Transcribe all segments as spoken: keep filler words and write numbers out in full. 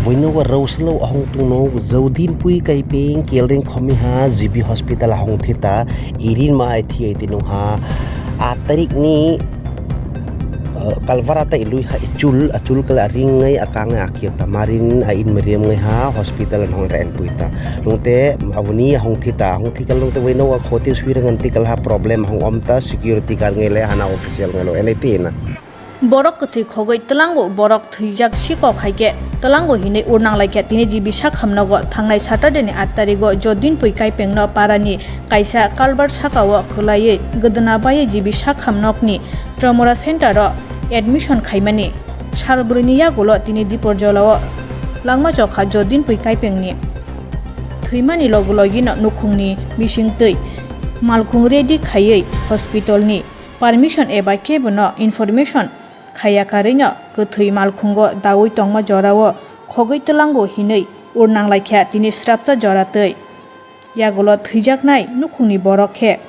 Buino rwsalo ahong tongno Jodinpui Kaipeng Kelreng Khomiha G B hospital ahong thita irin ma ai thi ai tinung ha. Aat tarik ni, eh, kalbara ta ilui ha ichul, achul kala ringai akangai akhir ta marin a in meriam ngai ha hospital ahong ra en pui ta. Lungte aboni ahong thita, ahong thikal lungte buino khoti sui rangan tikal ha problem ahong om ta security guard ngai le hana official ngai lo N I T na. Borok kwthwi khogwi twlango, borok thwijak sikok hai khe twlango hinwi urnang lai kha. Tini G B sakham nogo thangnai Saturday ni aat tarigo Jodinpui Kaipengno parani kaisa culvert sakao khwlaiwi gwdwna baiwi G B sakham nokni trauma center o admission khaimani sal brwini yagulo tini Diporjolao langma chokha Jodinpui Kaipengni thwimani logi logino nukhungni bisingtwi malkhung ready khaiwi hospital ni permission eba kebono information khaiya karwino kwthwi malkhungo daui tongma jorao khogwi twlango hinwi urnang lai kha tini srapsa jora twi. Yagulo thwijaknai nukhungni borok khe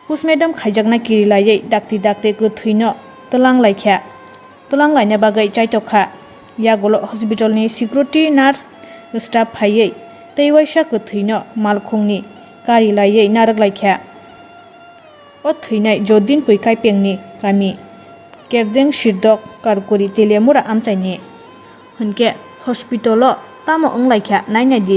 postmortem khaijakna kiri laiwi dakti dakti kwthwino twlang lai kha, twlang laina bagwi chaitok kha. Yagulo hospital ni security nurse staff phaiwi tei waisa kwthwino malkhungni kari laiwi narwk lai kha. O thwinai Jodinpui Kaipengni kami Kerdeng Sirdok Karkuri Teliamura amchaini. Hinkhe hospital-o tamo wnglaikha nainai di.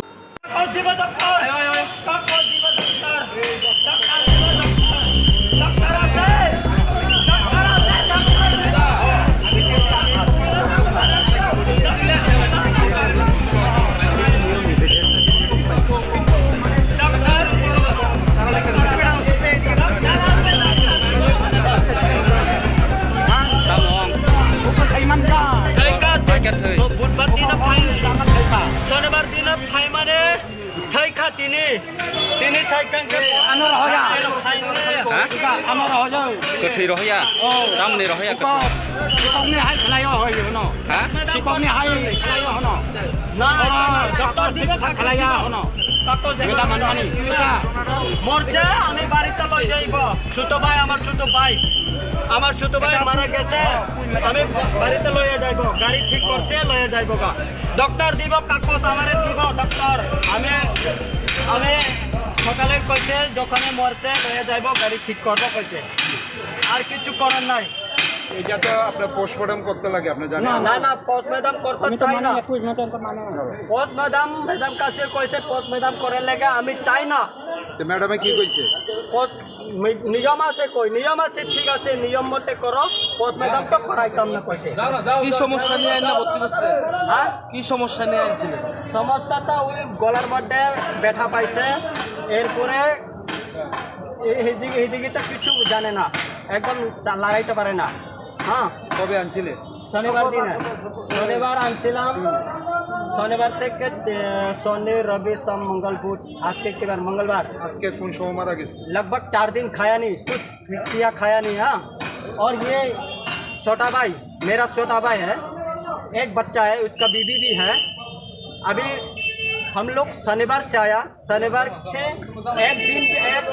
Sonibar dino phaimani thai kha tini. Tini thai kang khe ano rohoya. Ha? Ano rohoya. Kwthwi rohoya? Oh. Tamni rohoya kwthwi? Sikokni hai khlaio hoi hono. Ha? Sikokni hai khlaio hono. Na, oh, doctor dibo kha khlaia hono. Doctor dibo. Meda manmani. Morse ami barite loi jaibo. Chuto bhai, amar chuto bhai. Amar chuto bhai mara gese. Ami barite loiya jaibo. Gari thik korse loiya jaibo ga. Doctor dibo, kakos amare dibo, doctor. Ami, ami sokale koise, jokhone morse, loiya jaibo, gari thik korbo koise. Ar kichu korar nai. এটা তো আপনার পোস্টমর্টম করতে লাগে, আপনি জানেন? না, না, না, পোস্টমর্টম করতে চাই না। আমি তো মানি না, পোস্টমর্টম তো মানি না। পোস্টমর্টম ম্যাডাম কাছে কইছে, পোস্টমর্টম করার লাগি আমি চাই না। তো ম্যাডামে কি কইছে? পোস্ট-, মি-, নিয়ম আছে কই, নিয়ম আছে, ঠিক আছে, নিয়ম মতে করো, পোস্টমর্টম তো করাইতাম না কইছে। কি সমস্যা নিয়ে আইন না ভর্তি করছে? হ্যাঁ? কি সমস্যা নিয়ে আনছিলেন? সমস্যাটা ওই গলার মধ্যে ব্যথা পাইছে, এরপরে এ-, এদিকে, এদিকে তো কিছু জানে না, একদম চা-, লাগাইতে পারে না। হ্যাঁ। কবে আনছিলে? শনিবার দিনে। শনিবার আনছিলাম। শনিবার থেকে, এ, শনি, রবি, সোম, মঙ্গল, বুধ। আজকে কি বার? মঙ্গলবার। আজকে কোন সময় মারা গেছে? लगभग चार दिन खाया नहीं, कुछ किया खाया नहीं, हाँ। और ये छोटा भाई, मेरा छोटा भाई है, एक बच्चा है, उसका बीबी भी है। अभी हम लोग शनिवार से आया, शनिवार से एक दिन भी एक,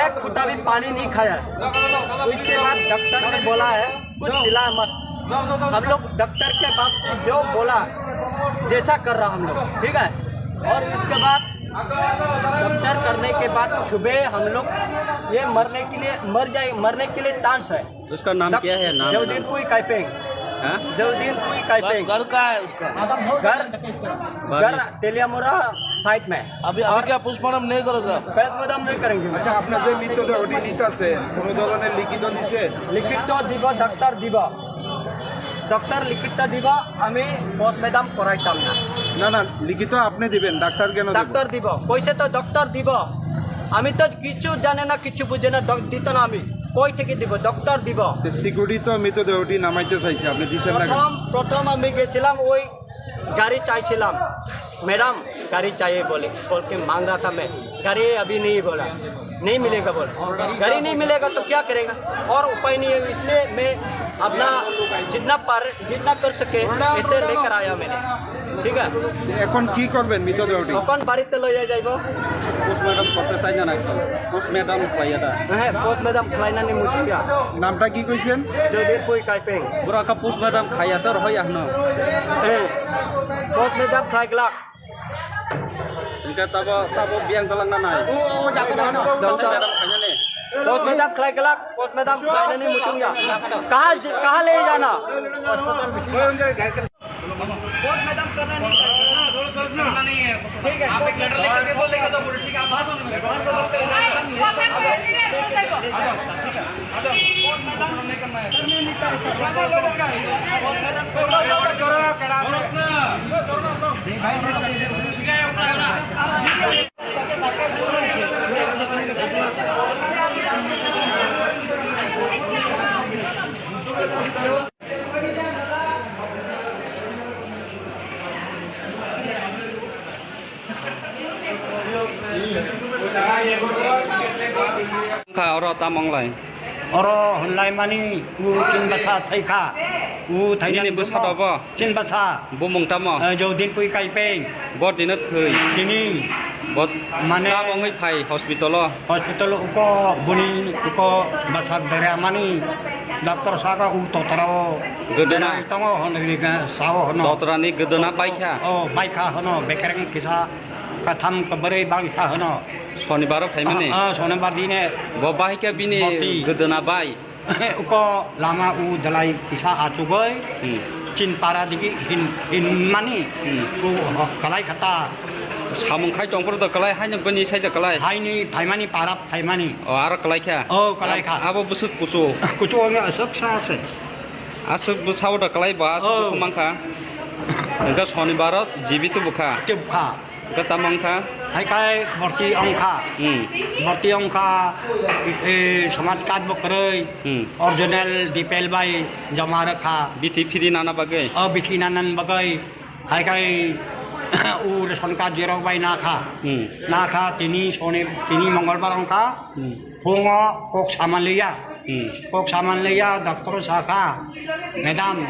एक फुटा भी पानी नहीं खाया। इसके बाद डॉक्टर ने बोला है, कुछ पिला मत। हम लोग डॉक्टर के बाप से जो बोला, जैसा कर रहा हम लोग, ठीक है। और इसके बाद डॉक्टर करने के बाद सुबह हम लोग ये मरने के लिए, मर जाए, मरने के लिए चांस है। उसका नाम क्या है? नाम है ना? जवदीनपुई काइपेंग। हाँ? जवदीनपुई काइपेंग। घर, घर कहाँ है उसका? घर, घर तेलियामुरा साइड में। अभी, अभी और क्या पोस्टमार्टम नहीं करोगा? पोस्टमार्टम नहीं करेंगे। আচ্ছা, আপনার যে মৃতদেহটি নিতেছে, কোনো ধরনের লিখিত দিছে? লিখিত দিব, ডাক্তার দিব। ডাক্তার লিখিত দিব, আমি পোস্টমার্টম করাইতাম না। না, না, লিখিত আপনি দিবেন, ডাক্তার কেন দেবে? ডাক্তার দিব, কইছে তো ডাক্তার দিব। আমি তো কিছু জানে না, কিছু বুঝে না, ড-, দিত না আমি। কই থেকে দিব? ডাক্তার দিব। তো সিকিউরিটি তো মৃতদেহটি নামাইতে চাইছে, আপনি দিছেন না কেন? প্রথম, প্রথম আমি গেছিলাম, ওই গাড়ি চাইছিলাম, "मैडम, गाड़ी चाहिए" बोले, बोल के मांग रहा था मैं। गाड़ी अभी नहीं बोला, नहीं मिलेगा बोला। गाड़ी नहीं मिलेगा तो क्या करेगा? और उपाय नहीं है, इसलिए मैं अपना जितना पार, जितना कर सके, ऐसे लेकर आया मैंने। ठीक है? এখন কি করবেন মৃতদেহটি? এখন বাড়িতে লইয়া যাইব। পোস্টমর্টম করতে Taina nai, postmortem khlaiya da? Ehe, postmortem khlainani muchungya. Namta ki koisen? Jodhirpur Kaipeng. Bura ka postmortem khaiya sir, hoya hno. Ehe, postmortem khlai glak. Engke tabo, tabo biang dalang na nai? Dongsa. Postmortem khlainani. Postmortem khlai glak, postmortem khlainani muchungya. Kaha, kaha le jana? Kha oro tamo wnglai? Oro hwnlai mani, u chin basa thai kha. U thai nini bwsa rok bo? Chin basa. Bumung tamo? Eh, Jodhirpur Kaipeng. Bo tino thwi? Tini. Bo mane tamo wngwi phai hospital o? Hospital uko buni uko bwsak dera mani doctor saka u totra o. Godona. Dera tongo hono ni ka sao hono. Totra ni godona baikha? Oh, baikha hono, bekereng kisa katham kwbwrwi baikha hono. Sonibar o phaimani? Ah, ah, sonibar dine. Bo bahikha bini godona bai? Uko lama u dalai kisa atugoi, hmm, chin para digi hin, hin mani, hmm, u ho-, kalai khata. Samung khai tongphuru da kalai, haino bini sai da kalai? Haini phaimani, para phaimani. O, aro kalai kha? O, kalai kha. Ab-, abo bwswk kuchu? Kuchu ongya aswk sa se. Aswk bwsao da kalai ba, aswk, o, bukhuk mankha. Engkha sonibar o jibi tubukha? Tubukha. Hwnkhe tamo wngkha? Hai khai borti wngkha. Hmm. Borti wngkha, e, smart card bo kwrwi, hmm, original dipel bai joma rwkha. Bithi phiri nana bagwi? O, bithi nana bagwi. Hai khai u ration card xerox bai nakha. Hmm. Nakha tini soni, tini mongolbar wngkha. Hmm. Phungo kok saman liya. Hmm. Kok saman liya, doctor sakha, "Madam,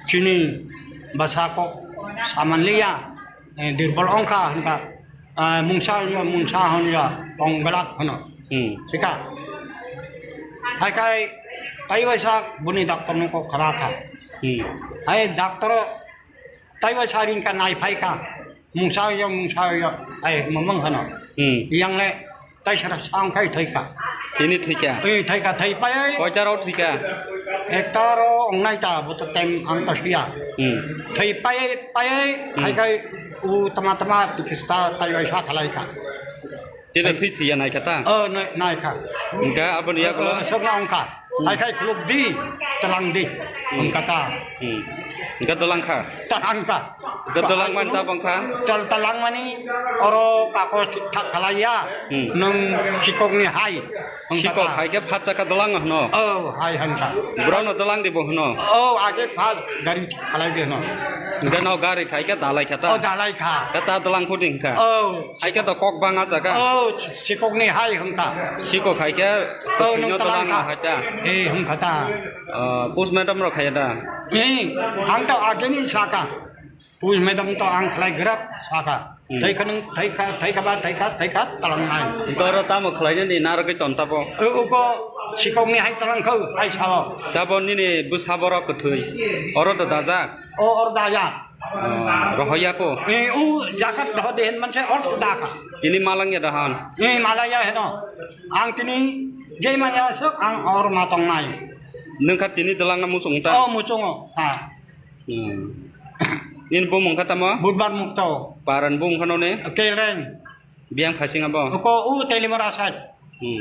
chini bwsa kok saman liya." Eh, durbol wngkha hwnka, ah, mungsa, mungsa hwnja, ong belak hwno. Hmm. Thika. Hai khai, tai waisa buni doctor no kok khara kha. Hmm. Hai doctor tai waisa ringka nai phai kha. Mungsa yo, mungsa yo, hai mamang hwno. Hmm. Yang le, Tai sara sang khai thai kha. Tini thwi kha? Ei, thai kha, thai pai. Koita rok thwi kha? Ekta ro ongnai ta, bo to time ang ta siya. Hmm. Thai pai, pai, hmm, hai khai u tama tama tikisa tai oi sa khalai kha. Tini thwi thwi ya nai kha ta? Oh, nai, nai kha. Hwnkhe aboni yagulo? Oh, sok na ong kha. Hmm. Hai khai khuluk di, talang di. Hmm. Hwnkha ta. Hmm. Hwnkhe talang kha? Talang kha. Hwnkhe talang mani ta bangkha? Tal-, talang mani oro kago thik thak khalai ya. Hmm. Nwng sikok ni hai. Hwnkha ta. Sikok hai khe phatsa kha talang hwno? Oh, hai hwnkha. Borok no talang di bo hwno? Oh, age pha gari khalai di hwno. Hwnkhe no gari khai khe dalai kha ta? Oh, dalai kha. Khe ta talang khu di hwnkha? Oh. Hai khe to kok bang a jaga? Oh, sikok ni hai hwnkha. Sikok hai khe, oh, kwthwino nwng talang talang kha. Hai ta? Eh, hwnkha ta. Ah, postmortem rok khaiya da? Eh, ang to ageni saka. Postmortem to ang khlai grak saka. Hmm. Thai kha nwng, thai kha, thai kha ba, thai kha, thai kha, talang nai. Hwnkhe oro tamo khlainani narwgwi ton tabo? O, uko sikokni hai talang kho, hai sao. Tabo nini bwsa borok kwthwi. Oro to dajak? O, oro dajak. Ah, rohoya ko? Eh, u jakat doho dehen manse or dakha. Tini malangya dahan? Eh, malaya heno. Ang tini jei manya sok ang or matong nai. Nungkha tini dalangna muchung ta? Oh, muchungo. Ha. Hmm. Nini bumung kha tamo? Budbar Mukto. Paran bumung kha noni? Kelreng. Biang phasing abo? Ko u Telimara side. Hmm.